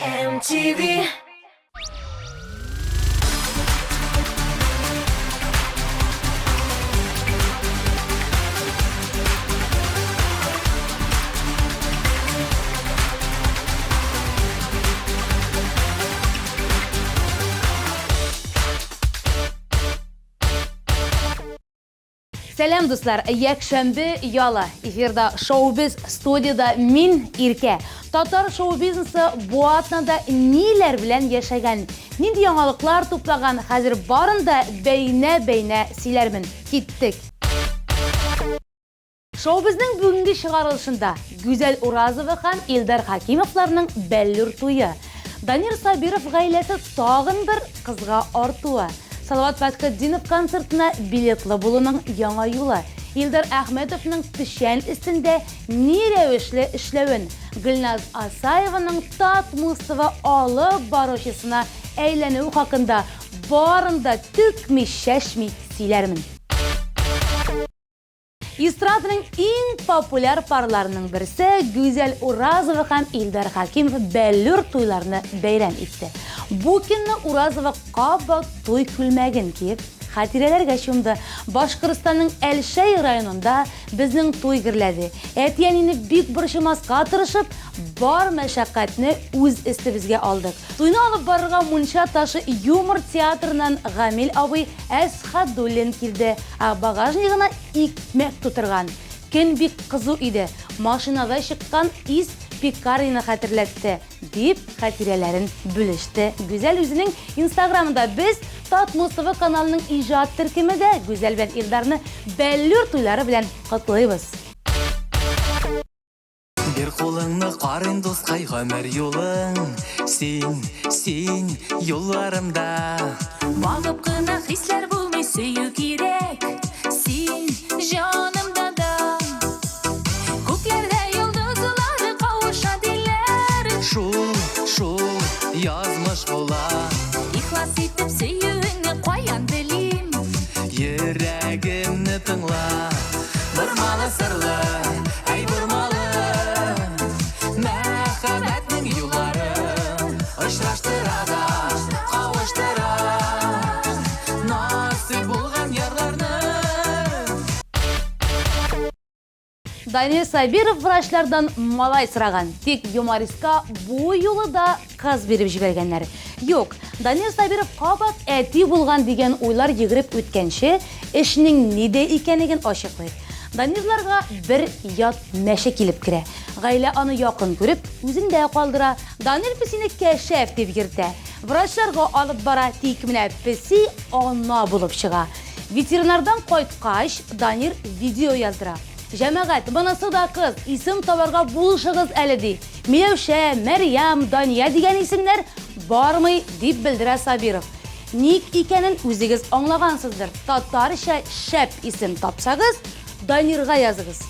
MTV. Сәлам, дуслар! Якшәмбе ялы. Эфирда шоу-биз студияда мин Иркә. Татар шоу-бизнесы бу атнада ниләр белән яшәгән, нинди яңалыклар туплаган, хәзер барын да бәйнә-бәйнә сөйләрмен. Киттек! Шоу-безнең бүгенге чыгарылышында Гүзәл Уразова һәм Илдар Хәкимовларның бәллүр туе, Данир Сабиров гаиләсе тагын бер кызга артуы, Салават Фәтхетдинов концертына билетлы булуның яңа юлы, Илдар Әхмәтовның печән өстендә ни рәвешле эшләвен, Гөлназ Асаеваның Татмуз-ТВ алып баручысына әйләнүе хакында барын да түкми-чәчми сөйләрмен. Эстраданың иң популяр парларының берсе Гүзәл Уразова һәм Илдар Хәкимов бәллүр туйларны бәйрәм итте. Бу көнне Уразова кабат туй күлмәген киеп, хатирәләргә чумды. Башкортстанның Әлшәй районында безнең туй гөрләде. Әти-әнине бик борчымаска тырышып, бар мәшәкатьне үз өстебезгә алдык. Туйны алып барырга Мунча ташы юмор театрыннан Гамил абый Әсхәдуллин килде, ә багажнигына икмәк тутырган. Көн бик кызу иде, машинада чыккан ис пекарняны хәтерләтте, дип хатирәләрен бүлеште Гүзәл үзенең инстаграмында. Без, Татмуз ТВ каналының иҗат төркеме дә Гүзәл белән Илдарны бәллүр туйлары белән котлыйбыз. Бир кулыңны карыйм, дускай, гомер юлың. Син, син юлларымда. Багып кына хисләр булмый, сөю кирәк. Син җанымда да. Күкләрдә йолдызлар кавыша диләр. Шул, шул язмыш була. Ихлас итеп сөюеңне каян белим? Йөрәгемне тыңла. Бормалы сырлы, әй бормалы. Мәхәббәтнең юллары очраштыра да, кавыштыра. Насыйп булган ярларны. Данил Сабиров врачлардан малай сораган, тик юмористка бу юлы да кыз биреп җибәргәннәр. Юк, Данил Сабиров кабат әти булган дигән уйлар йөгереп үткәнче, эшнең нидә икәнлеген ачыклыйк. Данирларга бер ят мәче килеп керә. Гаилә аны якын күреп, үзендә калдыра. Данир песине Кәшәф дип йөртә. Врачларга алып бара, тик менә песи ана булып чыга. Ветеринардан кайткач, Данир видео яздыра. Җәмәгать, монысы да кыз, исем табарга булышыгыз әле, ди. Миләүшә, Мәрьям, Дания дигән исемнәр бармый, дип белдерә Сабиров. Ник икәнен үзегез аңлагансыздыр, татарча шәп исем тапсагыз, Данирга языгыз.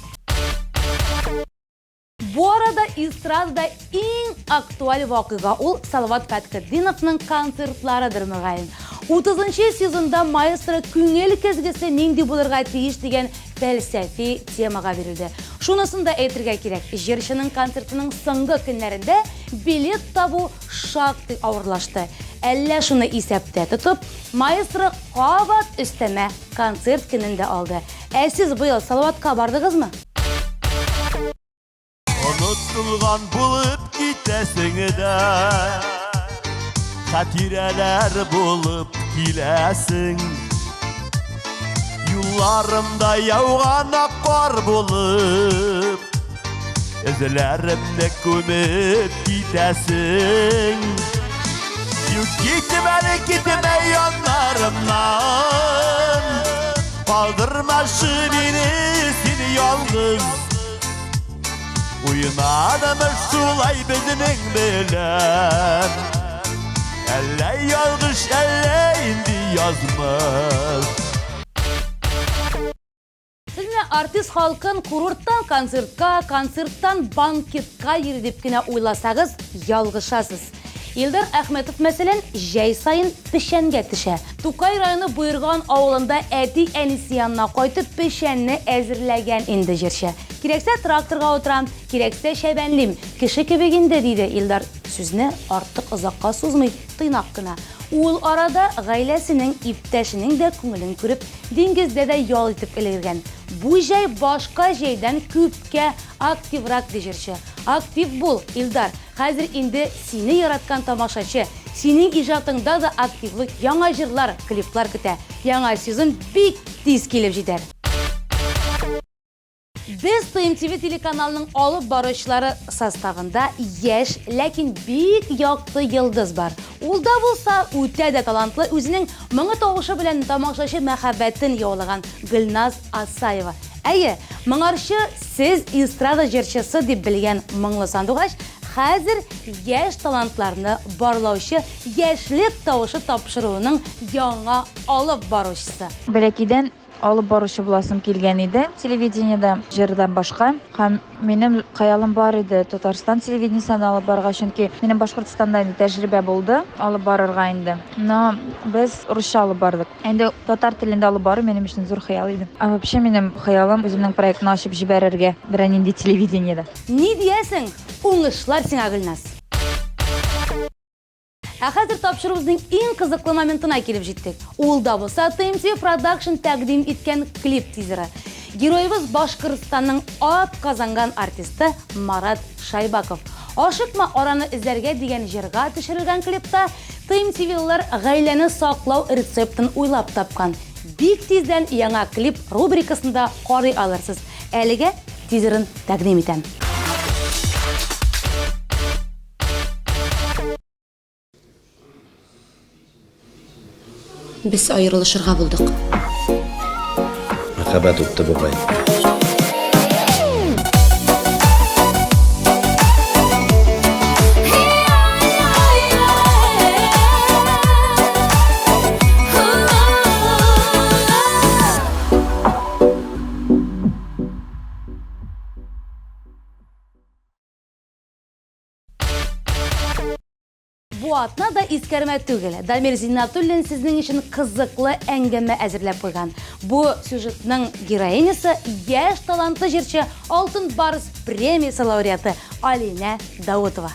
Бу арада эстрадада иң актуаль вакыйга ул Салават Фәтхетдиновның концертларыдыр, мөгаен. 30 нчы сезонда маэстро күңел көзгесе нинди булырга тиеш дигән фәлсәфи темага бирелде. Шунысын да әйтергә кирәк, җырчының концертының соңгы көннәрендә билет табу шактый авырлашты. Әллә шуны исәптә тотып, маэстро кабат өстәмә концерт көнен дә алды. Ә сез быел Салаватка бардыгызмы? Онытылган булып китәсең дә, Хатирәләр булып киләсең. Юлларымда яуган ак кар булып, Эзләремне күмеп китәсең. Юк, китмә әле, китмә яннарымнан. Калдырмашы мине син ялгыз. Уйнадымы шулай безнең белән? Әллә ялгыш, әллә инде язмыш. Сез менә артист халкын курорттан концертка, концерттан банкетка йөри дип кенә уйласагыз, ялгышасыз. Илдар Әхмәтов, мәсәлән, җәй саен печәнгә төшә. Тукай районы Боерган авылында әти-әнисе янына кайтып, печәнне әзерләгән инде җырчы. Кирәксә тракторга утырам, кирәксә чәбәнлим. Кеше кебек инде, диде Илдар, сүзне артык озакка сузмый, тыйнак кына. Ул арада гаиләсенең, иптәшенең дә күңелен күреп, диңгездә дә ял итеп өлгергән. Бу җәй башка җәйдән күпкә активрак, ди җырчы. Актив бул, Илдар! Хәзер инде сине яраткан тамашачы, синең иҗатыңда да активлык, яңа җырлар, клиплар көтә. Яңа сезон бик тиз килеп җитәр. Без ТМТВ телеканалының алып баручылары составында яшь, ләкин бик якты йолдыз бар. Ул да булса үтә дә талантлы, үзенең моңы тавышы белән тамашачы мәхәббәтен яулаган Гөлназ Асаева. Әйе, моңарчы сез эстрада җырчысы дип белгән моңлы сандугач хәзер яшь талантларны барлаучы Яшьлек тавышы тапшыруының яңа алып баручысы. Бәләкәйдән алып баручы буласым килгән иде телевидениедә, җырдан башка. Һәм минем хыялым бар иде Татарстан телевидениесен алып барырга, чөнки минем Башкортстанда инде тәҗрибә булды алып барырга инде. Но без русча алып бардык. Ә инде татар телендә алып бару минем өчен зур хыял иде. Ә вообще минем хыялым үземнең проектны ачып җибәрергә берәр нинди телевидениедә. Ни диясең? Уңышлар сиңа, Гөлназ! Ә хәзер тапшыруыбызның иң кызыклы моментына килеп җиттек. Ул да булса TMT Production тәкъдим иткән клип тизеры. Героебыз Башкортстанның ат казанган артисты Марат Шайбаков. Ашыкма араны эзләргә дигән җырга төшерелгән клипта TMTV-лылар гаиләне саклау рецептын уйлап тапкан. Бик тиздән яңа клип рубрикасында карый алырсыз. Әлегә тизерын тәкъдим итәм. Без аерылышырга булдык. Мәхәббәт үтте бугай. Бу атна да искәрмә түгел. Дамир Зиннатуллин сезнең өчен кызыклы әңгәмә әзерләп куйган. Бу сюжетның героинясы яшь талантлы җырчы Алтын Барс премиясе лауреаты Алинә Даутова.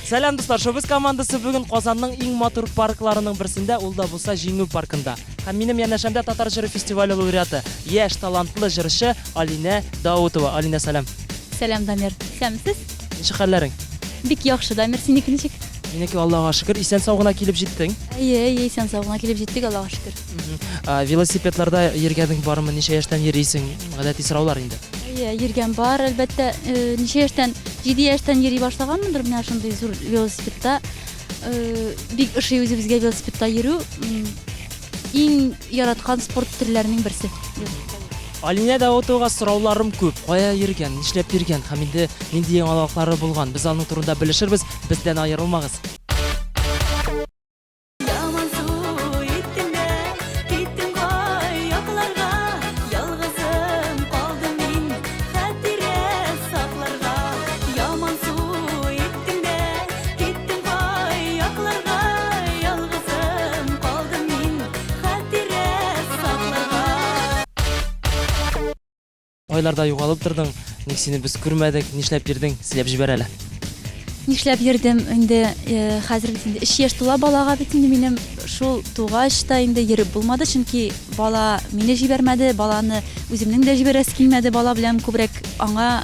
Сәлам, дуслар! Шоубиз командасы бүген Казанның иң матур паркларының берсендә, ул да булса Җиңү паркында. Һәм минем янәшәмдә Татар җыры фестивале лауреаты, яшь, талантлы җырчы Алинә Даутова. Алинә, сәлам! Сәлам, Дамир! Исәнмесез? Ничек хәлләрең? Бик яхшы, Дамир, синеке ничек? Минеке Аллага шөкер, исән-сау гына килеп җиттең. Әйе, әйе, исән-сау гына килеп җиттек, Аллага шөкер. Велосипедларда йөргәнең бармы, ничә яшьтән йөрисең? Гадәти сораулар инде. Әйе, йөргән бар, әлбәттә. Ничә яшьтән? 7 яшьтән йөри башлаганмындыр менә шундый зур велосипедта. Бик ошый үзебезгә велосипедта йөрү. Иң яраткан спорт төрләренең берсе. Алинә Даутовага сорауларым күп. Кая йөргән, нишләп йөргән һәм инде нинди яңалыклары булган? Без аның турында белешербез. Бездән аерылмагыз. Кайларда югалып тордың? Ник сине без күрмәдек? Нишләп йөрдең? Сөйләп җибәр әле. Нишләп йөрдем инде, э, хәзер бит инде 3 яшь тула балага бит инде минем. Шул тугач та инде йөреп булмады, чөнки бала мине җибәрмәде, баланы үземнең дә җибәрәсе килмәде, бала белән күбрәк аңа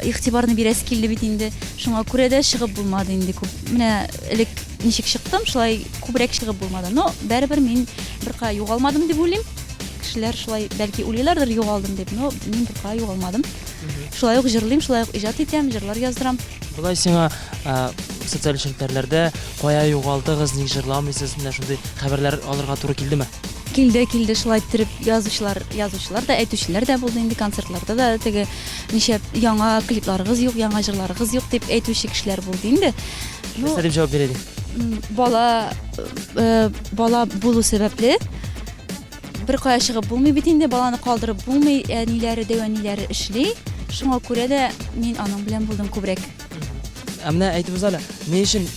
игътибарны бирәсе килде бит инде. Шуңа күрә дә чыгып булмады инде күп. Менә элек ничек чыктым, шулай күбрәк чыгып булмады. Но барыбер мин беркая югалмадым дип уйлыйм. Кешеләр шулай бәлки уйлыйлардыр югалдым дип, но мин беркая югалмадым. Шулай ук җырлыйм, шулай ук иҗат итәм, җырлар яздырам. Болай сиңа социаль челтәрләрдә кая югалдыгыз, ник җырламыйсыз, менә шундый хәбәрләр алырга туры килдеме? Килде, килде, шулай иттереп язучылар, язучылар да, әйтүчеләр дә булды инде концертларда да теге нишләп яңа клипларыгыз юк, яңа җырларыгыз юк дип әйтүче кешеләр булды инде. Ну, Нәрсә дип җавап бирә идең? Бала, бала булу сәбәпле, Бер кая чыгып булмый бит инде, баланы калдырып булмый, әниләре, дәү әниләре эшли. Шуңа күрә дә мин аның белән булдым күбрәк. Ә менә әйтеп уз әле, ни өчен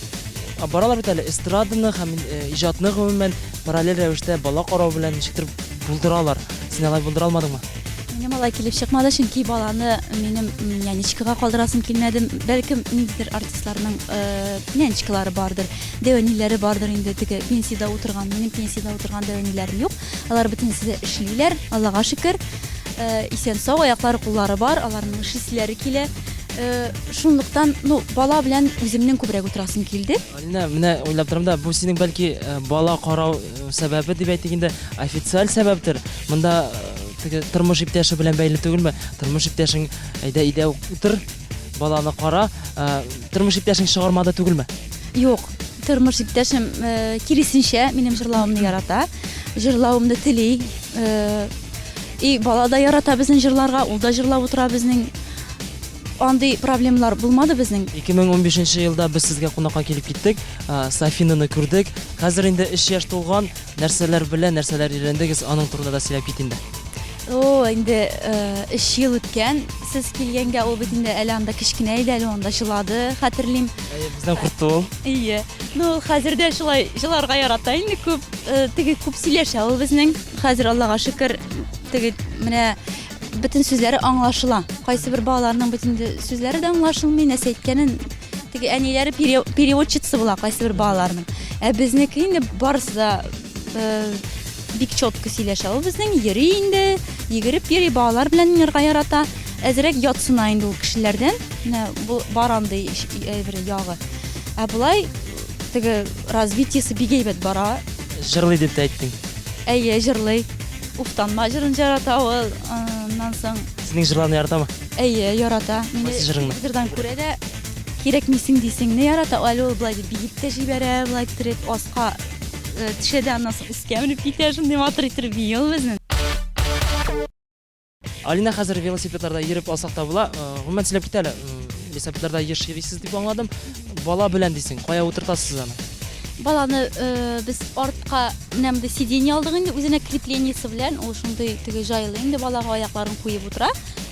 баралар бит әле эстраданы һәм иҗатны гомумән параллель рәвештә бала карау белән ничектер булдыралар. Син алай булдыра алмадыңмы? Минем алай килеп чыкмады, чөнки баланы минем нянечкага калдырасым килмәде. Бәлкем, ниндидер артистларның нянечкалары бардыр, дәү әниләре бардыр инде, теге пенсиядә утырган. Минем пенсиядә утырган дәү әниләрем юк. Алар бөтенесе дә эшлиләр, Аллага шөкер. Исән-сау, аяклары, куллары бар, аларның эшлиселәре килә. Шунлыктан, ну, бала белән үземнең күбрәк утырасым килде. Алинә, менә уйлап торам да, бу синең бәлки бала карау сәбәбе дип әйтик инде, официаль сәбәптер. Монда теге тормыш иптәше белән бәйле түгелме? Тормыш иптәшең, әйдә өйдә утыр, баланы кара, тормыш иптәшең чыгармады түгелме? Юк, тормыш иптәшем киресенчә, минем җырлавымны ярата, җырлавымны тели. И бала да ярата безнең җырларга, ул да җырлап утыра безнең. Андый проблемалар булмады безнең. 2015 нче елда без сезгә кунакка килеп киттек, Софинаны күрдек. Хәзер инде өч яшь тулган, нәрсәләр белә, нәрсәләр өйрәндегез, аның турында да сөйләп кит инде. О, инде өч ел үткән сез килгәнгә, ул бит инде әле анда кечкенә иде, әле анда җылады, хәтерлим. Әйе, бездән куркты ул. Әйе. Ну, ул хәзер дә шулай җыларга ярата инде күп, теге күп сөйләшә ул безнең. Хәзер Аллага шөкер, теге менә бөтен сүзләре аңлашыла. Кайсы бер балаларның бит инде сүзләре дә аңлашылмый, нәрсә әйткәнен теге әниләре переводчица була кайсы бер балаларның. Ә безнеке инде барысы да э, бик четко сөйләшә. Ул безнең йөри инде, йөгереп йөри, балалар белән уйнарга ярата. Әзрәк ятсына инде ул кешеләрдән. Менә бу бар андый бер ягы. Ә болай теге развитиесе бик әйбәт бара. Җырлый дип тә әйттең. Әйе, җырлый. Уфтанма җырын ярата ул. Аннан соң Синең җырларны яратамы? Әйе, ярата. Мине Кайсы җырыңны? телевизордан күрә дә кирәкмисең дисеңне ярата. Әле ул болай дип биеп тә җибәрә, болай иттереп аска э, төшә дә аннан соң өскә менеп китә, шундый матур иттереп бии ул безнең. Алина, хәзер велосипедларда йөреп алсак та була. Э, гомумән сөйләп кит әле. Велосипедларда еш йөрисез дип аңладым. Бала белән дисең, кая утыртасыз аны? Баланы э, без артка менә мондый сиденье алдык инде, үзенә креплениесе белән, ул шундый теге җайлы инде балага аякларын куеп утыра.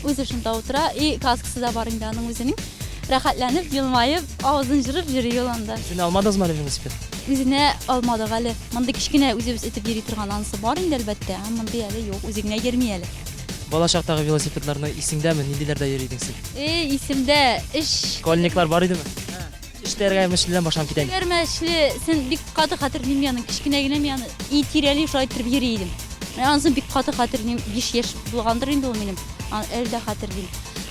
Үзе шунда утыра и каскасы да бар инде аның үзенең. Рәхәтләнеп, елмаеп, авызын җырып йөри ул анда. Үзенә алмадыгызмы әле велосипед? Үзенә алмадык әле. Мондый кечкенә үзебез этеп йөри торган анысы бар инде әлбәттә, ә мондый әле юк, үзе генә йөрми әле. Бала чактагы велосипедларны исеңдәме? Ниндиләрдә йөри идең син? Эй, исемдә, эш. Школьниклар бар идеме? Эш тәгәрмәчледән башланып китә инде. Тәгәрмәчлесен бик каты хәтерлим мин аның, кечкенә генә мин аны и тирәли шулай иттереп йөри идем. Менә анысын бик каты хәтерлим, 5 яшь булгандыр инде ул минем, аны әле дә хәтерлим.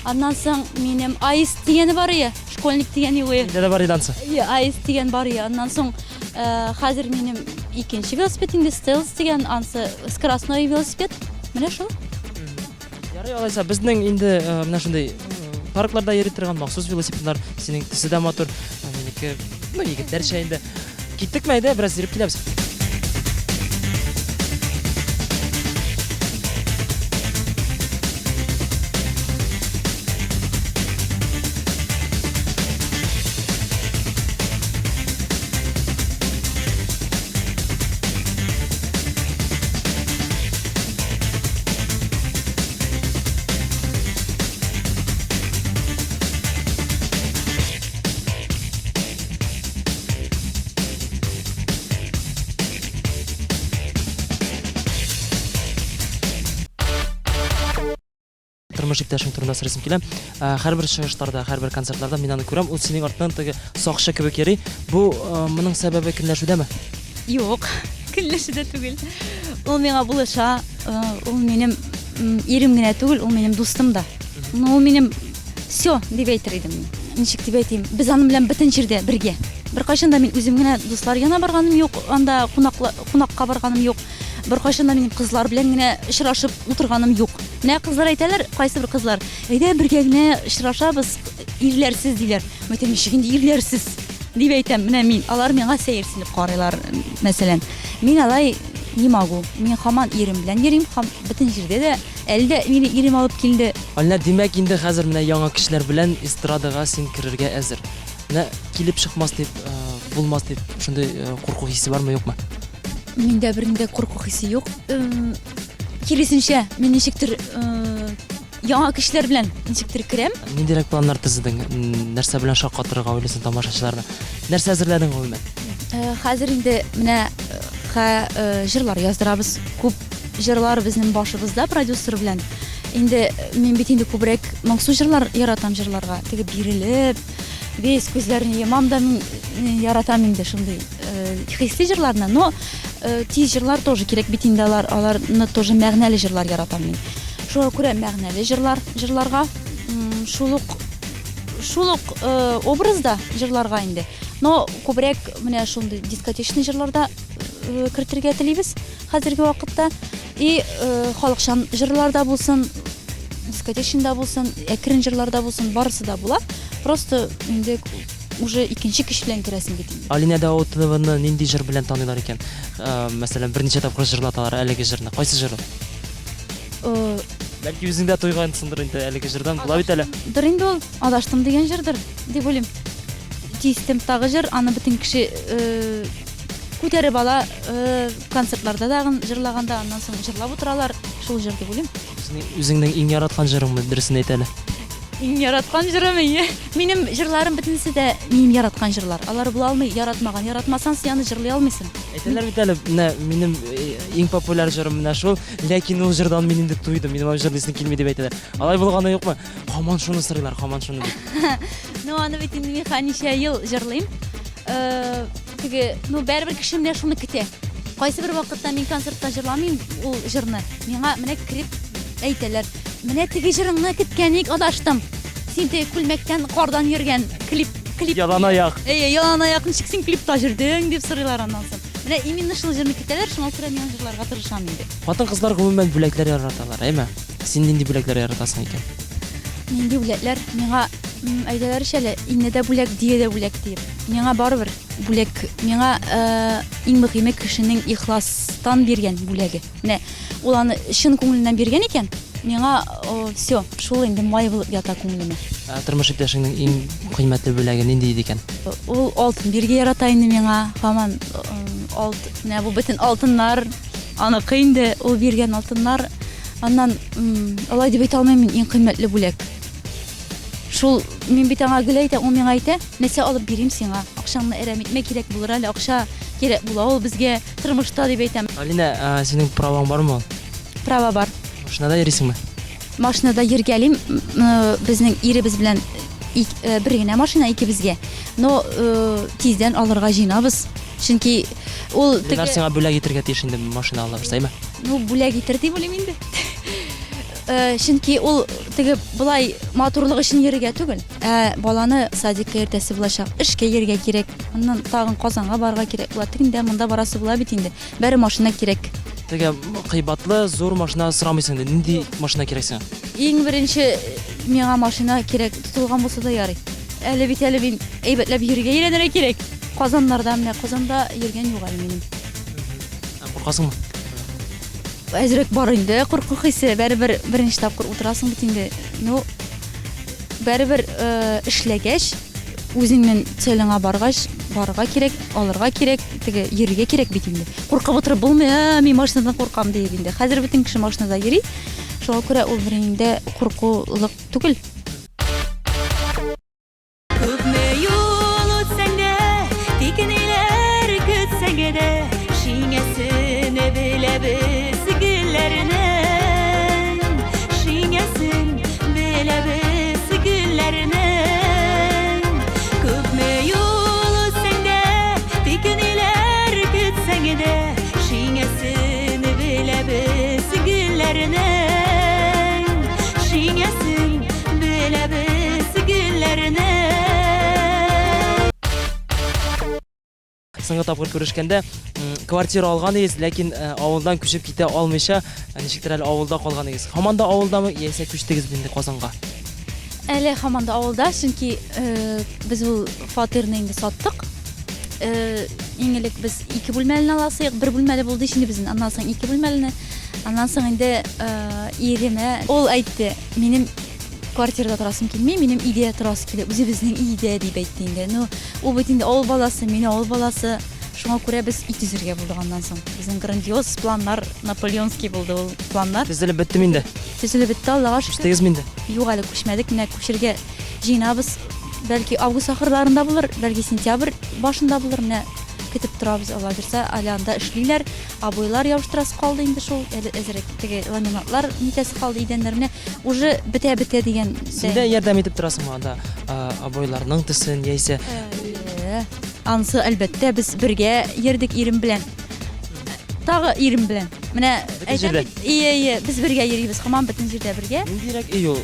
Аннан соң минем аист дигәне бар ие, школьник дигән юк ие. Миндә дә бар иде анысы. Ие, аист дигән бар ие. Аннан соң э, хәзер минем икенче велосипед инде стелс дигән, анысы скоростной велосипед. Менә шул. Ярый алайса, безнең инде э, менә шундый э, паркларда йөри торган махсус велосипедлар, синең төсе дә матур, ә минеке, ну, егетләрчә инде. Киттекме, әйдә, бераз йөреп киләбез. Тормыш иптәшең турында сорыйсым килә. Ә, һәрбер чыгышларда, һәрбер концертларда мин аны күрәм. Ул синең артыннан теге сакчы кебек йөри. Бу э, моның сәбәбе көнләшүдәме? Юк, көнләшүдә түгел. Ул миңа булыша, э, ул минем ирем генә түгел, ул минем дустым да. Ну, ул минем все дип әйтер идем мин. Ничек дип әйтим? Без аның белән бөтен җирдә бергә. Беркайчан да мин үзем генә дуслар янына барганым юк, анда кунакла, кунакка барганым юк. Беркайчан да минем кызлар белән генә очрашып утырганым юк. Менә кызлар әйтәләр, кайсы бер кызлар, әйдә бергә генә очрашабыз, ирләрсез диләр. Мин әйтәм, ничек инде ирләрсез? Дип әйтәм, менә мин, алар миңа сәерсенеп карыйлар, мәсәлән. Мин алай не могу. Мин һаман ирем белән йөрим, һәм бөтен җирдә дә әле дә мине ирем алып килде. Алинә, димәк, инде хәзер менә яңа кешеләр белән эстрадага син керергә әзер. Менә килеп чыкмас дип, булмас дип, шундый курку хисе бармы, юкмы? Миндә бернинди курку хисе юк. Киресенчә, мин ничектер яңа кешеләр белән ничектер керәм. Ниндирәк планнар төзедең? Нәрсә белән шаккатырырга уйлыйсың тамашачыларны? Нәрсә әзерләдең гомумән? Хәзер инде менә җырлар яздырабыз күп. җырлар безнең башыбызда продюсер белән. Инде мин бит инде күбрәк моңсу җырлар яратам җырларга. Теге бирелеп, весь күзләрне йомам да мин яратам инде шундый хисле җырларны. Но тиз җырлар тоже кирәк бит инде алар, аларны тоже мәгънәле җырлар яратам мин. Шуңа күрә мәгънәле җырлар җырларга, шул ук шул ук образда җырларга инде. Но күбрәк менә шундый дискотечный җырларда кертергә телибез хәзерге вакытта. И халыкчан җырлар да булсын, дискотечный да булсын, әкрен җырлар да булсын, барысы да була. Просто инде уже икенче көч белән керәсең бит инде. Алинә Даутованы нинди җыр белән таныйлар икән? Мәсәлән, берничә тапкыр җырлаталар әлеге җырны. Кайсы җыр ул? Бәлки үзең дә туйгансыңдыр инде әлеге җырдан, була бит әле. Дыр инде ул, адаштым дигән җырдыр, дип уйлыйм. Тиз темптагы җыр, аны бөтен кеше күтәреп ала, концертларда тагын җырлаганда, аннан соң җырлап утыралар, шул җыр дип уйлыйм. Үзеңнең иң яраткан җырыңмы, дөресен әйт әле. Иң яраткан җырым, әйе. Минем җырларым бөтенесе дә минем яраткан җырлар. Алар була алмый яратмаган. Яратмасаң, син аны җырлый алмыйсың. Әйтәләр бит әле, менә минем иң популяр җырым менә шул, ләкин ул җырдан мин инде туйдым, минем аны җырлыйсым килми дип әйтәләр. Алай булганы юкмы? Һаман шуны сорыйлар, һаман шуны дип. Ну, аны бит инде мин ничә ел җырлыйм. Э, теге, ну, бәрібер кеше менә шуны көтә. Кайсы бер вакытта мин концертта җырламыйм ул җырны. Миңа менә кереп әйтәләр. Менә теге җырыңны көткән ик, адаштым. Син теге күлмәктән кардан йөргән клип, клип. Ялан аяк. Әйе, ялан аяк ничек син клипта җөрдең дип сорыйлар аннан соң. Менә именно шул җырны көтәләр, шуңа күрә мин җырларга тырышам инде. Хатын-кызлар гомумән бүләкләр яраталар, әйме? Син нинди бүләкләр яратасың икән? Нинди бүләкләр? Миңа әйтәләр ич әле, инне дә бүләк, дия дә бүләк диеп. Миңа барыбер бүләк. Миңа иң мөһиме кешенең ихластан биргән бүләге. Менә ул аны чын күңеленнән биргән икән, миңа все, шул инде май булып ята күңелемә. Ә тормыш иптәшеңнең иң кыйммәтле бүләге нинди иде икән? Ул алтын бирергә ярата инде миңа. Һаман алт, менә бу бөтен алтыннар аныкы инде, ул биргән алтыннар. Аннан алай дип әйтә алмыйм мин, иң кыйммәтле бүләк. Шул мин бит аңа гел әйтәм, ул миңа әйтә, нәрсә алып бирим сиңа? Акчаңны әрәм итмә, кирәк булыр әле, акча кирәк була ул безгә тормышта дип әйтәм. Алинә, синең праваң бармы ул? Права бар. Машинада йөрисеңме? Машинада йөргәлим, безнең иребез белән бер генә машина икебезгә. Но тиздән алырга җыенабыз. Чөнки ул Ленар сиңа бүләк итергә тиеш инде машина ала бирсә, әйме? Ну, бүләк итер дип уйлыйм инде. Чөнки ул теге болай матурлык өчен йөрергә түгел, ә баланы садикка йөртәсе булачак, эшкә йөрергә кирәк. Аннан тагын Казанга барырга кирәк була. Тегендә монда барасы була бит инде. Бәре машина кирәк. Теге кыйбатлы зур машина сорамыйсың инде. Нинди машина кирәк сиңа? Иң беренче миңа машина кирәк, тотылган булса да ярый. Әле бит әле мин әйбәтләп йөрергә өйрәнергә кирәк. Казаннарда менә Казанда йөргән юк әле минем. Ә куркасыңмы? Әзрәк бар инде курку хисе. Бәрібер беренче тапкыр утырасың бит инде. Ну, бәрібер э, эшләгәч, үзеңнең целеңа баргач, барырга кирәк, алырга кирәк, теге йөрергә кирәк бит инде. Куркып утырып булмый, ә, мин машинадан куркам диеп инде. Хәзер бөтен кеше машинада йөри. Шуңа күрә ул бернинди куркулык түгел. Күпме юл үтсәң дә, тик ниләр көтсәң дә, шиңәсен беләбез гөлләрнең. Шиңәсен беләбез гөлләрнең. Күпме юл үтсәң дә, тик ниләр көтсәң дә, шиңәсен беләбез гөлләрнең. Шиңәсен беләбез гөлләрнең. Соңгы тапкыр күрешкәндә квартира алган идегез, ләкин э, авылдан күчеп китә алмыйча, э, ничектер әле авылда калган идегез. Һаман да авылдамы, яисә күчтегезме инде Казанга? Әле һаман да авылда, чөнки э, без ул фатирны инде саттык. Иң элек без ике бүлмәлене аласыйк, бер бүлмәле булды инде безнең, аннан соң ике бүлмәлене. Аннан соң инде иремә ул әйтте, минем квартирада торасым килми, минем өйдә торасы килә, үзебезнең өйдә дип әйтте инде. Ну, ул бит инде авыл баласы, мин авыл баласы. Шуңа күрә без өй төзергә булдык аннан соң. Безнең грандиоз планнар, наполеонский булды ул планнар. Төзелеп беттеме инде? Төзелеп бетте, Аллага шөкер. Күчтегезме инде? Юк, әле күчмәдек, менә күчергә җыенабыз. Бәлки август ахырларында булыр, бәлки сентябрь башында булыр. Менә. Көтеп торабыз, Алла бирсә, әле анда эшлиләр. Обойлар ябыштырасы калды инде шул, әле әзрәк теге ламинатлар нитәсе калды идәннәр. Менә уже бетә бетә дигән. Син дә ярдәм итеп торасыңмы анда обойларның төсен яисә? Ансы, әлбәттә, без бергә йөрдек ирем белән. Тагы ирем белән. Менә әйтәм бит, ие, ие, без бергә йөрибез, һаман бөтен җирдә бергә. Ниндирәк өй ул?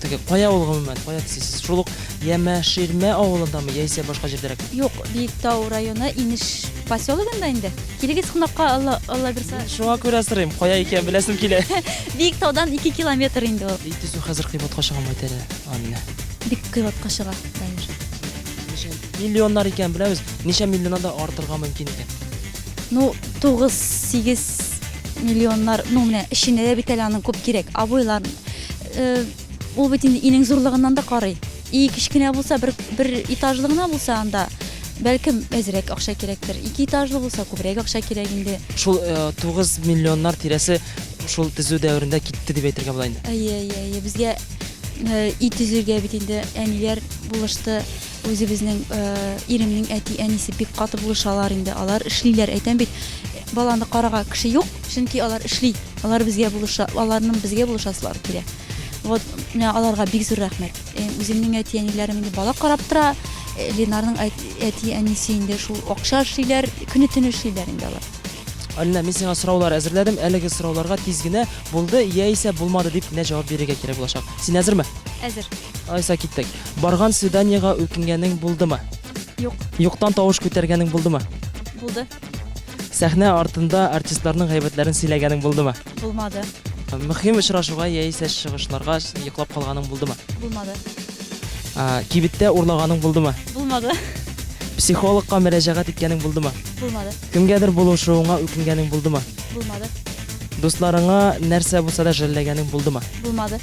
Теге кая ул гомумән? Кая төзисез? Шул ук Ямәширмә авылындамы яисә башка җирдәрәкме? Юк, Биектау районы Инеш поселогында инде. Килегез кунакка, Алла, Алла бирсә. Шуңа күрә сорыйм, кая икәнен беләсем килә. Биектаудан 2 километр инде ул. Өй төзү хәзер кыйбатка чыгамы әйт әле, Аминә? Бик кыйбатка чыга, Дамир. Ничә миллионнар икәнен беләбез, ничә миллионнан да артырга мөмкин икән? Ну, 9-8 миллионнар, ну менә эченә дә бит әле аның күп кирәк. Обойлар, э, ул бит инде өйнең зурлыгыннан да карый. И кечкенә булса, бер, бер этажлы гына булса анда, бәлкем әзрәк акча кирәктер. Ике этажлы булса, күбрәк акча кирәк инде. Шул 9 э, миллионнар тирәсе шул төзү дәверендә китте дип әйтергә була инде. Әйе, әйе, әйе. Безгә э, өй төзергә бит инде әниләр булышты. Үзебезнең иремнең әти-әнисе бик каты булышалар инде. Алар эшлиләр. Әйтәм бит, баланы карага кеше юк, чөнки алар эшли. Алар безгә булыша, аларның безгә булышасылары килә. Вот, менә аларга бик зур рәхмәт. Үземнең әти-әниләрем инде бала карап тора. Ленарның әти-әнисе инде шул акча эшлиләр, көне-төне эшлиләр инде алар. Алина, мин сиңа сораулар әзерләдем. Әлеге сорауларга тиз генә булды яисә булмады дип кенә җавап бирергә кирәк булачак. Син әзерме? Әзер. Алайса киттек. Барган свиданиега үкенгәнең булдымы? Юк. Юктан тавыш күтәргәнең булдымы? Булды. Сәхнә артында артистларның гайбәтләрен сөйләгәнең булдымы? Булмады. Мөһим очрашуга яисә чыгышларга йоклап калганың булдымы? Булмады. Кибеттә урлаганың булдымы? Булмады. Психологка мөрәҗәгать иткәнең булдымы? Булмады. Кемгәдер булышуыңа үкенгәнең булдымы? Булмады. Дусларыңа нәрсә булса да жәлләгәнең булдымы? Булмады.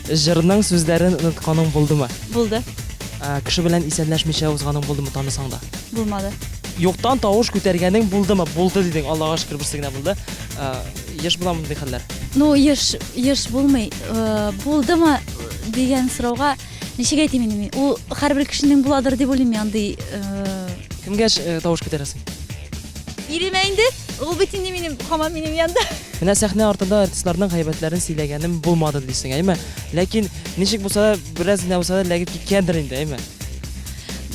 Җырның сүзләрен онытканың булдымы? Булды. Ә, кеше белән исәнләшмичә узганың булдымы, танысаң да? Булмады. Юктан тавыш күтәргәнең булдымы? Булды дидең, Аллага шөкер, берсе генә булды. Ә, еш була мондый хәлләр? Ну, еш, еш булмый. Э, булдымы дигән сорауга ничек әйтим инде мин? Ул һәрбер кешенең буладыр дип уйлыйм мин андый. Э, Кемгә э, тавыш күтәрәсең? Иремә инде. Ул бит инде минем, һаман минем янда. Менә сәхнә артында артистларның гайбәтләрен сөйләгәнем булмады дисең, әйме? Ләкин ничек булса да, бераз генә булса да эләгеп киткәндер инде, әйме?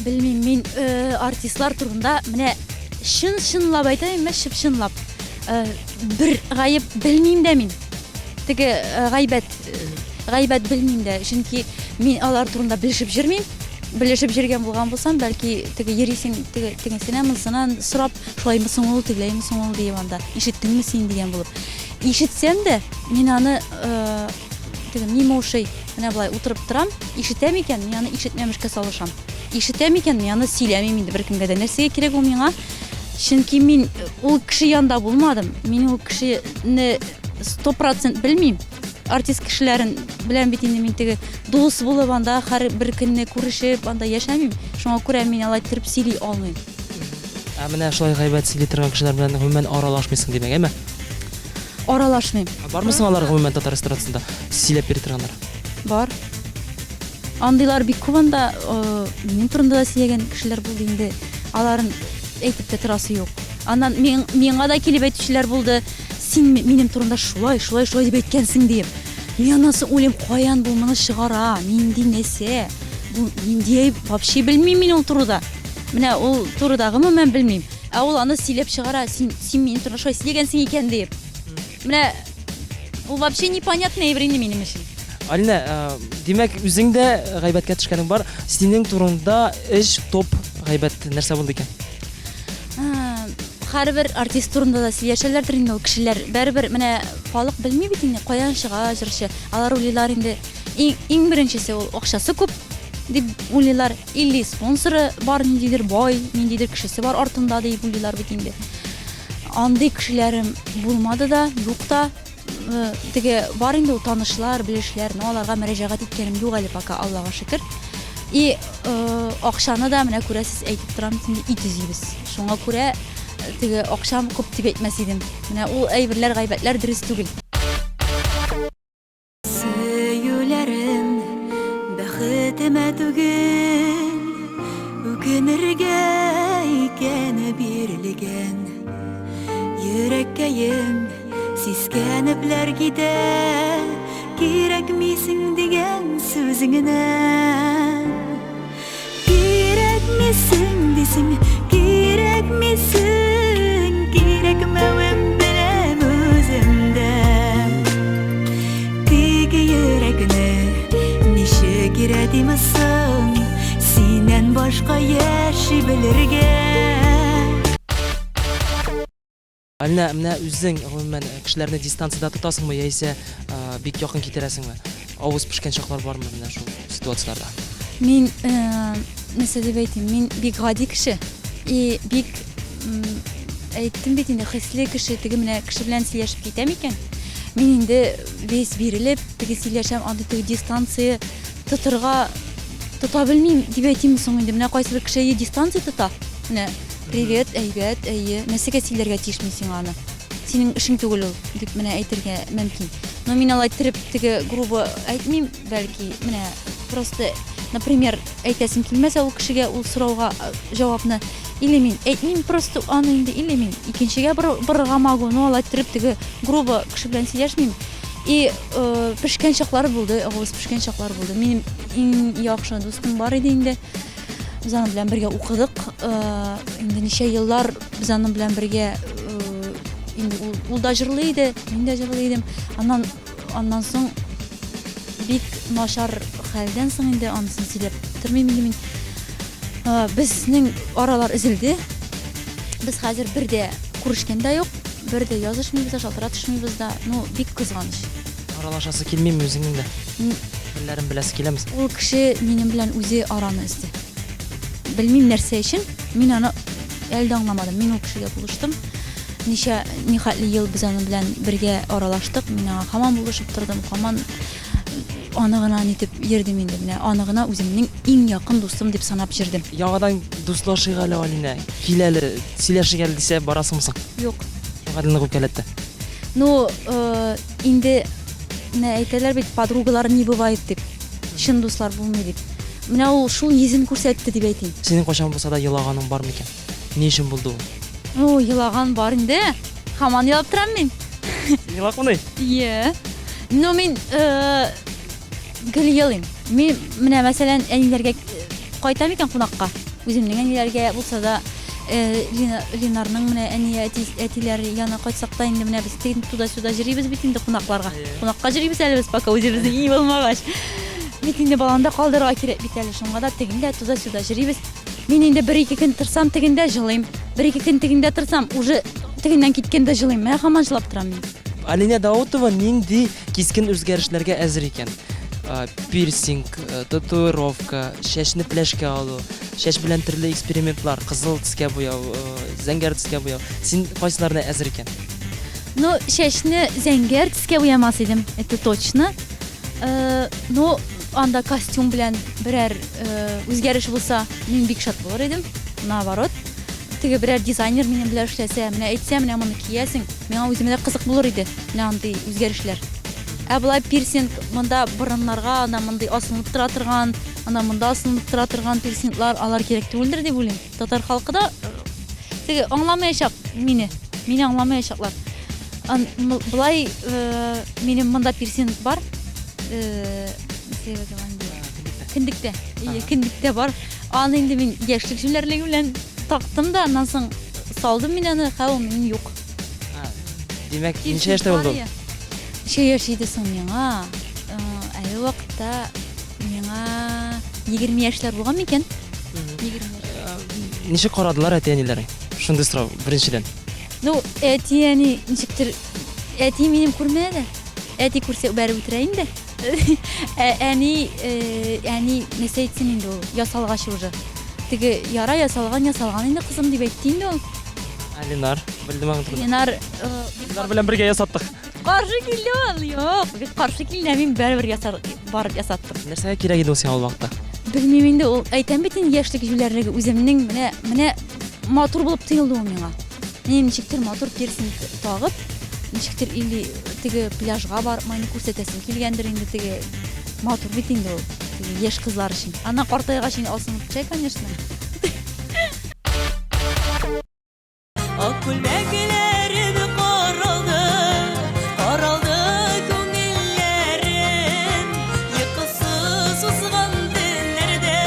Белмим, мин э, артистлар турында менә чын-чынлап әйтәм, менә чып-чынлап. Э, бер гаеп белмим дә мин. Теге э, гайбәт, э, гайбәт белмим дә, чөнки мин алар турында белешеп йөрмим. Белешеп йөргән булган булсам, бәлки теге йөрисең, теге тегесенә, монысына сорап, Шулаймы соң ул, тегеләйме соң ул диеп анда, ишеттеңме син дигән булып. Ишетсәм дә, мин аны э, теге мимо ушей, менә болай утырып торам, ишетәм икән, мин аны ишетмәмешкә салышам. Ишетәм икән, мин аны сөйләмим инде беркемгә дә. Нәрсәгә кирәк ул миңа? Чөнки мин ул кеше янында булмадым. Мин ул кешене 100% белмим. Артист кешеләрен белән бит инде мин теге дус булып анда һәр бер көнне күрешеп анда яшәмим. Шуңа күрә мин алай иттереп сөйли алмыйм. Ә менә шулай гайбәт сөйли торган кешеләр белән гомумән аралашмыйсың димәк, әйме? Аралашмыйм. Ә бармы соң алар гомумән татар эстрадасында сөйләп йөри торганнар? Бар. Андыйлар бик күп анда, э, минем турында да сөйләгән кешеләр булды инде. Аларын әйтеп тә торасы юк. Аннан миң, миңа да килеп әйтүчеләр булды. Син минем турында шулай, шулай, шулай дип әйткәнсең диеп. Мин аннан соң уйлыйм, каян бу моны чыгара, нинди нәрсә? Бу нинди әйб, вообще белмим мин ул турыда. Менә ул турыда гомумән белмим. Ә ул аны сөйләп чыгара, син, син минем турында шулай сөйләгәнсең икән диеп. Менә ул вообще непонятный әйбер инде минем өчен. Алинә, э, димәк, үзең дә гайбәткә төшкәнең бар. Синең турыңда эш топ гайбәт нәрсә булды икән? Һәрбер артист турында да сөйләшәләрдер инде ул кешеләр. Бәребер менә халык белми бит инде, каян чыга җырчы. Алар уйлыйлар инде, иң, иң беренчесе ул акчасы күп дип уйлыйлар. Или спонсоры бар ниндидер бай, ниндидер кешесе бар артында дип уйлыйлар бит инде. Андый кешеләрем булмады да, юк та. Э, теге бар инде ул танышлар, белешләр, но аларга мөрәҗәгать иткәнем юк әле пока, Аллага шөкер. И э, акчаны да менә күрәсез, әйтеп торам бит инде, өй төзибез. Шуңа күрә э, теге акчам күп дип әйтмәс идем. Менә ул әйберләр, гайбәтләр дөрес түгел. Сөюләрем бәхетемә түгел, үкенергә икән. Бирелгән, бирелгән Йөрәккәем сискәнепләр китә Кирәкмисең дигән сүзеңнән Кирәкмисең дисең, кирәкмисең Кирәкмәвен беләм үзем дә Тик йөрәкне ничек өйрәтим соң Синнән башка яши белергә Алинә, менә үзең, гомумән, кешеләрне дистанциядә тотасыңмы яисә бик якын китерәсеңме? Авыз пешкән чаклар бармы менә шул ситуацияләрдә? Мин, нәрсә дип әйтим, мин бик гади кеше и бик, әйттем бит инде, хисле кеше. Теге менә кеше белән сөйләшеп китәм икән, мин инде весь бирелеп, теге сөйләшәм, андый теге дистанция тотырга тота белмим дип әйтимме соң инде. Менә кайсыбер кеше дистанция тота. Менә Привет, әйбәт, әйе. Нәрсәгә сөйләргә тиеш мин сиңа аны? Синең эшең түгел ул, дип менә әйтергә мөмкин. Но мин алай иттереп теге грубо әйтмим, бәлки, менә просто, например, әйтәсем килмәсә ул кешегә ул сорауга э, җавапны, или мин әйтмим просто аны инде, или мин икенчегә борырга могу, но алай иттереп теге грубо кеше белән сөйләшмим. И э, пешкән чаклар булды, авыз пешкән чаклар булды. Минем иң яхшы дустым бар иде инде. Без аның белән бергә укыдык. Э, инде ничә еллар без аның белән бергә э, инде ул, ул да җырлый иде, мин дә җырлый идем. Аннан аннан соң бик начар хәлдән соң инде анысын сөйләп тормыйм инде мин. Э, безнең аралар өзелде. Без хәзер бер дә күрешкән дә юк, бер дә язышмыйбыз да, шалтыратышмыйбыз да. Ну, бик кызганыч. Аралашасы килмиме үзеңнең дә? Хәлләрен беләсе киләме? Ул кеше минем белән үзе араны өзде. Белмим нәрсә өчен, мин аны әле дә аңламадым. Мин ул кешегә булыштым. Ничә, нихәтле ел без аның белән бергә аралаштык. Мин аңа һаман булышып тордым, һаман аны гына нитеп йөрдем инде. Менә аны гына үземнең иң якын дустым дип санап йөрдем. Яңадан дуслашыйк әле, Алинә. Кил әле, сөйләшик әле дисә, барасыңмы соң? Юк. Шуңа нык үпкәләтте. Ну, э, инде менә әйтәләр бит, подругалар не бывает дип. Чын дуслар булмый дип. Менә ул шул йөзен күрсәтте дип әйтим. Синең кайчан булса да елаганың бар микән? Ни өчен булды ул? Ну, елаган бар инде. Һаман елап торам мин. Син елакмыни? Ие. Ну, мин э, гел елыйм. Мин менә мәсәлән, әниләргә кайтам икән кунакка, үземнең әниләргә булса да, э, Лина, Линарның менә әни әти, әтиләре янына кайтсак та инде менә без тегенде туда-сюда җөрибез бит инде кунакларга. Кунакка җөрибез әле без пока үзебезнең өй булмагач. Бит инде баланы да калдырырга кирәк бит әле, шуңа да тегендә туда-сюда җөрибез. Мин инде бер-ике көн торсам тегендә җылыйм, бер-ике көн тегендә торсам, уже тегеннән киткәндә җылыйм. Менә һаман җылап торам мин. Алинә Даутова нинди кискен үзгәрешләргә әзер икән? Пирсинг, татуировка, чәчне пеләшкә алу, чәч белән төрле экспериментлар, кызыл төскә буяу, зәңгәр төскә буяу. Син кайсыларына әзер икән? Ну, чәчне зәңгәр төскә буямас идем, это точно. Ну, анда костюм белән берәр үзгәреш булса, мин бик шат булыр идем. Наоборот, теге берәр дизайнер минем белән эшләсә, менә әйтсә, менә моны киясең, миңа үземә дә кызык булыр иде, менә андый үзгәрешләр. Ә болай пирсинг монда борыннарга, ана мондый асылынып тора торган, ана монда асылынып тора торган пирсинглар, алар кирәк түгелдер дип уйлыйм. Татар халкы да э, теге аңламаячак мине, мине аңламаячаклар. Ан, болай э, минем монда пирсинг бар. Э, кендектә. Ие, кендектә бар. Аны инде мин яшьлек җүләрлеге белән тактым да, аннан соң салдым мин аны, хәзер ул минем юк. Димәк, ничә яшьтә булды ул? Ничә яшь иде соң миңа? Э, әле вакытта миңа 20 яшьләр булган микән? 20 яшь. Э, ничек карадылар әти-әниләрең? Шундый сорау, беренчедән. Ну, әти-әни ничектер, әти минем күрмәде. Әти күрсә, бәреп үтерә инде. Ә әни, э, әни нәрсә әйтсен инде ул, ясалгач уже. Теге яра ясалган, ясалган инде кызым дип әйтте инде ул. Ә Ленар, белдем аның турында. Ленар, э, Ленар белән бергә ясаттык. Каршы килде ул, юк, бик каршы килде, мин барыбер ясар, барып ясаттым. Нәрсәгә кирәк иде ул сиңа ул вакытта? Белмим инде ул, әйтәм бит инде яшьлек җүләрлеге үземнең менә, менә матур булып тоелды ул миңа. Мин ничектер матур пирсинг тагып, ничектер или теге пляжга барып майны күрсәтәсем килгәндер инде теге матур бит инде ул теге яшь кызлар өчен. Аннан картайгач инде алсынып төшә, конечно. Ак күлмәкләрем каралды, каралды күңелләрем. Йокысыз узган төннәрдә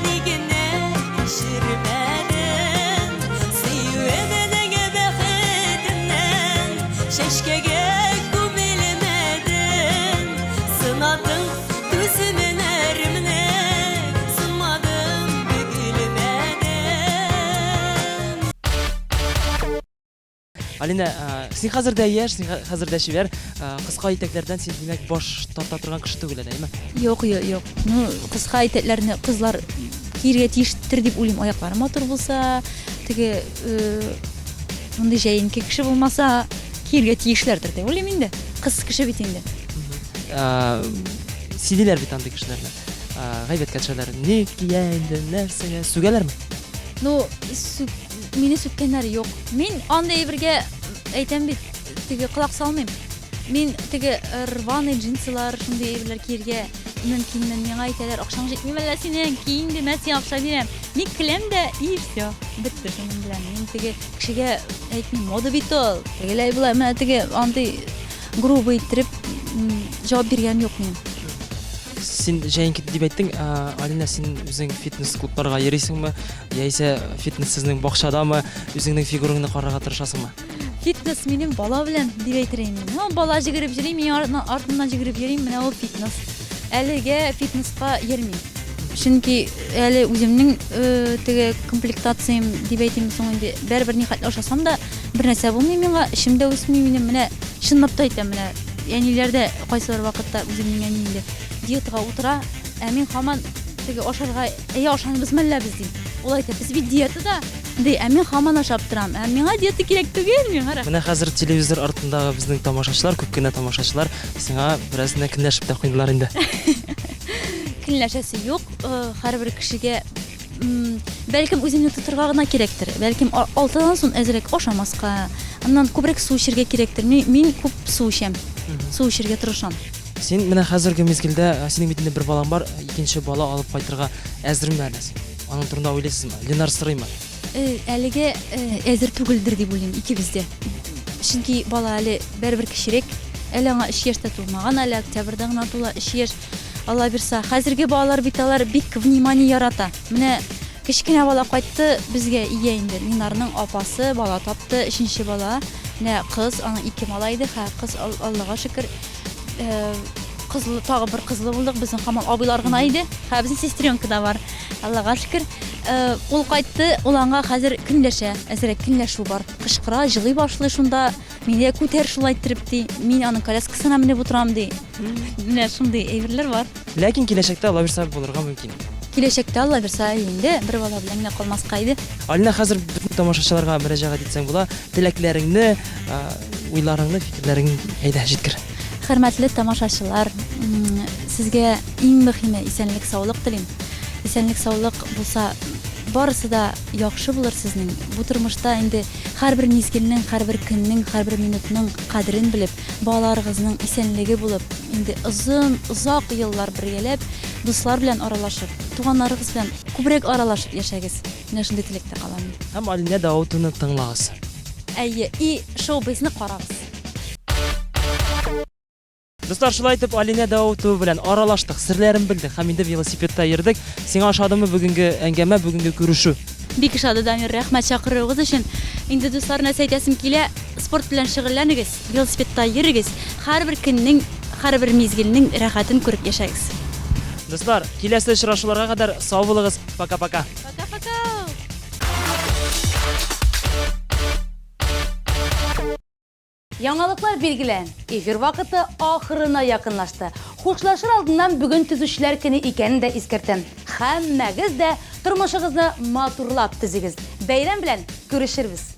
ни генә кичермәдем. Сөюемнең бәхетеннән чәчкәгә күмелмәдем. Сынадың түземнәремне, сынмадым, бөгелмәдем. Алинә, син хәзер дә яшь, син хәзер дә чибәр. Кыска итәкләрдән син, димәк, баш тарта торган кеше түгел әле, әйме? Юк, юк, юк. Ну, кыска итәкләрне кызлар киергә тиештер дип уйлыйм. Аяклары матур булса, теге мондый җәенке кеше булмаса, киергә тиешләрдер дип уйлыйм инде. Кыз кеше бит инде. Сөйлиләр бит андый кешеләрне. Гайбәткә төшәләр. Ник кия инде, нәрсәгә? Сүгәләрме? Ну, мине сүккәннәр юк. Мин андый әйбергә әйтәм бит, теге колак салмыйм. Мин теге рваный джинсылар, шундый әйберләр киергә мөмкинмен. Миңа әйтәләр, акчаң җитми мәллә синең, ки инде, мә сиңа акча бирәм. Мин көләм дә, и все, бетте шуның белән. Мин теге кешегә әйтмим, мода бит ул. Тегеләй болай, менә теге андый грубо иттереп җавап биргәнем юк минем. Син җәенке дип әйттең, Алинә, син үзең фитнес клубларга йөрисеңме? Яисә фитнес сезнең бакчадамы? Үзеңнең фигураңны карарга тырышасыңмы? Фитнес минем бала белән дип әйтер идем. Ну, бала җигереп йөри, мин артыннан җигереп йөрим, менә ул фитнес. Әлегә фитнеска йөрмим. Чөнки әле үземнең э, теге комплектациям дип әйтим соң инде, бәрібер нихәтле ашасам да, бер нәрсә булмый миңа, эчем дә үсми минем. Менә чынлап та әйтәм, менә әниләр дә кайсыбер вакытта үземнең әни инде диетага утыра, ә мин һаман теге ашарга, әйә ашамыйбыз мәллә без дим. Ул әйтә, без бит диетада, ди, ә мин һаман ашап торам. Ә миңа диета кирәк түгел, миңа рәхәт. Менә хәзер телевизор артындагы безнең тамашачылар, күп кенә тамашачылар сиңа бераз генә көнләшеп тә куйдылар инде. Көнләшәсе юк, һәрбер кешегә бәлкем үзеңне тотырга гына кирәктер. Бәлкем алтыдан соң әзрәк ашамаска, аннан күбрәк су эчәргә кирәктер. Мин, мин күп су эчәм. Су эчәргә тырышам. Син менә хәзерге мизгелдә, синең бит инде бер балаң бар, икенче бала алып кайтырга әзерме әле син? Аның турында уйлыйсызмы? Ленар сорыймы? Әлегә әзер түгелдер дип уйлыйм, икебез дә. Чөнки бала әле бәрбер кечерәк. Әле аңа өч яшь тә тулмаган, әле октябрьдә гына тула өч яшь. Алла бирса. Хәзерге балалар бит алар бик внимание ярата. Менә кечкенә бала кайтты безгә өйгә инде. Линарның апасы бала тапты, өченче бала. Менә кыз, аның ике малай иде, хә кыз Аллага шөкер. Э, кызлы, тагы бер кызлы булдык. Безнең һаман абыйлар гына иде. Хә безнең сестренка да бар. Аллага шөкер. Э, ул кайтты, ул аңа хәзер көнләшә. Әзрәк көнләшү бар. Кычкыра, җылый башлый шунда. Мине дә күтәр шулай иттереп, ди. Мин аның коляскасына менеп утырам, ди. Менә шундый әйберләр бар. Ләкин киләчәктә Алла бирса булырга мөмкин. Киләчәктә Алла бирса, инде бер бала белән генә калмаска иде. Алинә, хәзер бөтен тамашачыларга мөрәҗәгать итсәң була. Теләкләреңне, уйларыңны, фикерләреңне әйдә, җиткер. Хөрмәтле тамашачылар, сезгә иң мөһиме исәнлек-саулык телим. Исәнлек-саулык булса, барысы да яхшы булыр сезнең. Бу тормышта инде Һәрбер мизгелнең, һәрбер көннең, һәрбер минутның кадерен белеп, балаларыгызның исәнлеге булып, инде озын, озак еллар бергәләп, дуслар белән аралашып, туганнарыгыз белән күбрәк аралашып яшәгез. Менә шундый теләктә калам мин. Һәм Алинә Даутованы тыңлагыз. Әйе, и шоу-бизны карагыз. Дуслар, шулай итеп Алинә Даутова белән аралаштык, серләрен белдек һәм инде велосипедта йөрдек. Сиңа ошадымы бүгенге әңгәмә, бүгенге күрешү? Бик ошады, Дамир, рәхмәт чакыруыгыз өчен. Инде, дуслар, нәрсә әйтәсем килә, спорт белән шөгыльләнегез, велосипедта йөрегез, һәрбер көннең, һәрбер мизгелнең рәхәтен күреп яшәгез. Дуслар, киләсе очрашуларга кадәр сау булыгыз. Пока-пока. Пока-пока! Яңалыклар билгеле. Эфир вакыты ахырына якынлашты. Хушлашыр алдыннан бүген төзүчеләр көне икәнен дә искәртәм. Һәммәгез дә тормышыгызны матурлап төзегез. Бәйрәм белән күрешербез.